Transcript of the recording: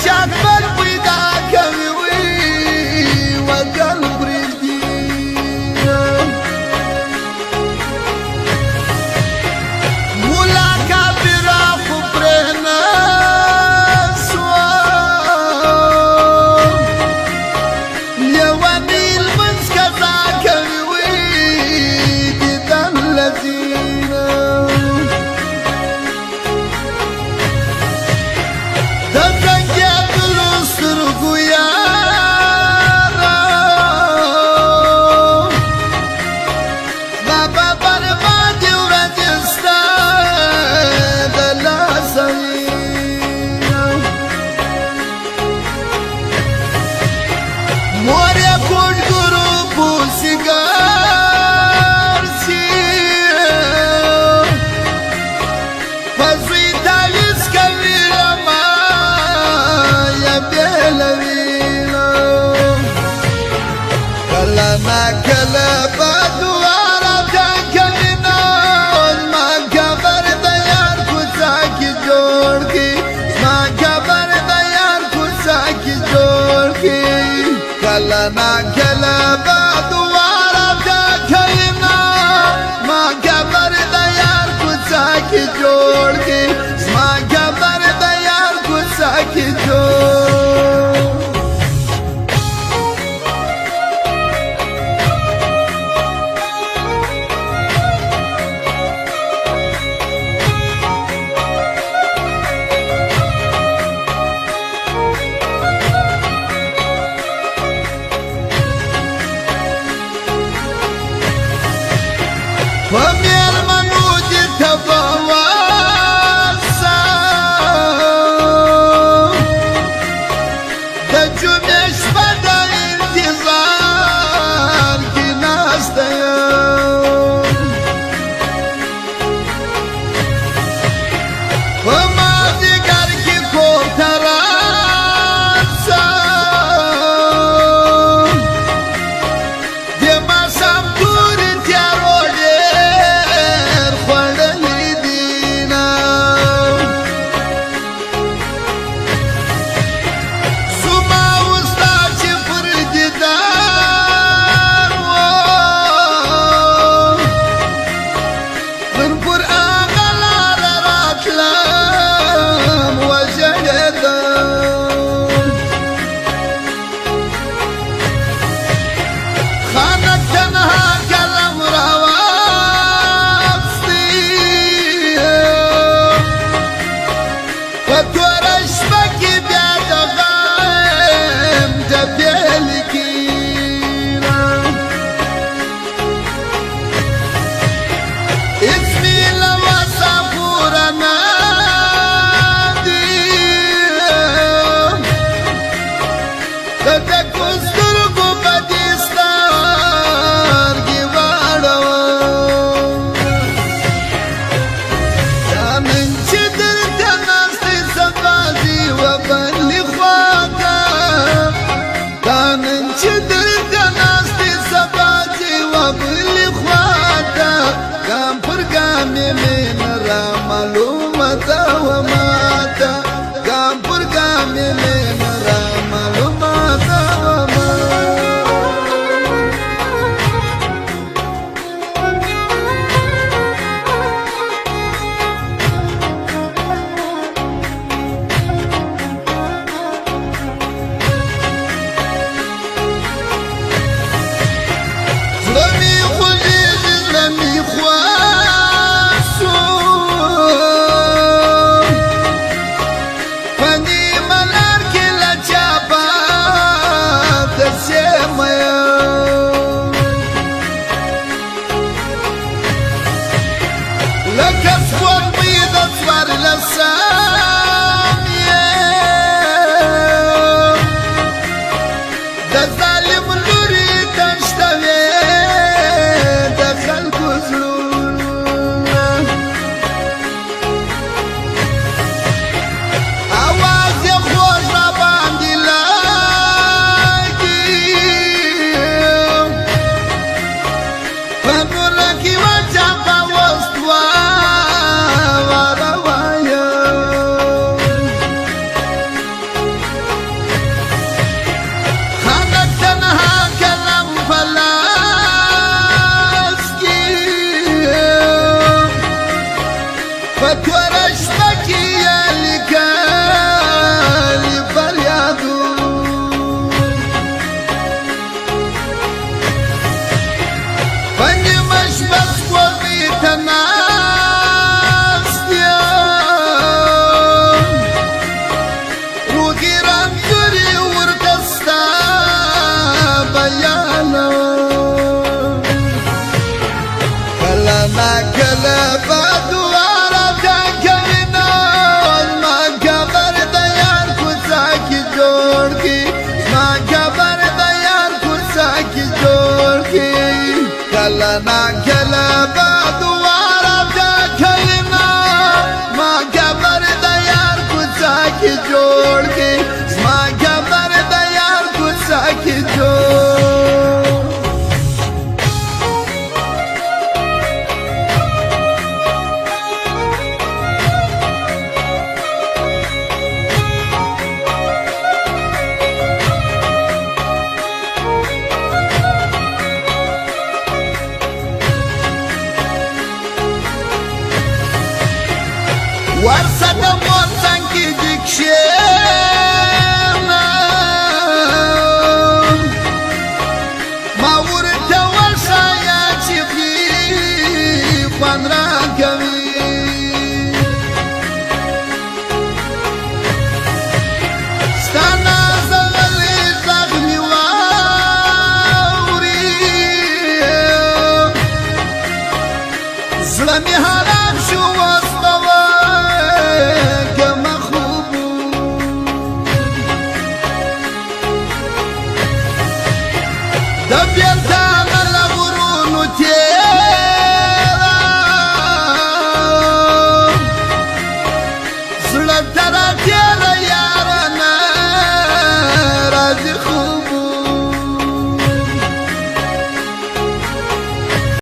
چا خپل پیدا کوي وي وطن پرېږدي. مولا کافره خو پرې نه سوه، لیوني لمونځ قضا کوي وي دیدن له ځینه. د زنګېدلو سترګو یاره، زما به بربادې ورځې ستا د لاسه وي. مور یې کوټ ګورو پوسي ګرځي، په زوی تعویذ کوي له ما یې بېلوي. کله نا کله به دواره ټاکوي نه، زما قبر د یار کوڅه کې جوړ کړي، زما قبر د یار کوڅه کې جوړ کړي. کله نا کله به دواره ټاکوي نه، زما قبر د یار کوڅه کې جوړ کړي، زما قبر د یار کوڅه کې جوړ. په مېرمنو دې ته به ورسه، د جمعې شپه د انتظار کې ناسته یم. په مازدیګر کې کور ته راسه، د ماښام تورې تیارو ډېر خوړلي دي نه. زما وستا چې پر دیدار وو، نن پر هغه لاره راتلم وژړېدم. خانک تنها قلم راواخستی، په توره شپه کې بیا د غم ټپې لیکي. هېڅ مې له وسه پوره نه دي، د ډکو سترګو به دې سترګې واړوم. دا نن چې درته ناست دی سبا ځي و بلې خوا ته، دا نن چې درته ناست دی سبا ځي و بلې خوا ته. ګام پر ګام یې مینه را معلومه ده و ماته، ګام پر ګام یې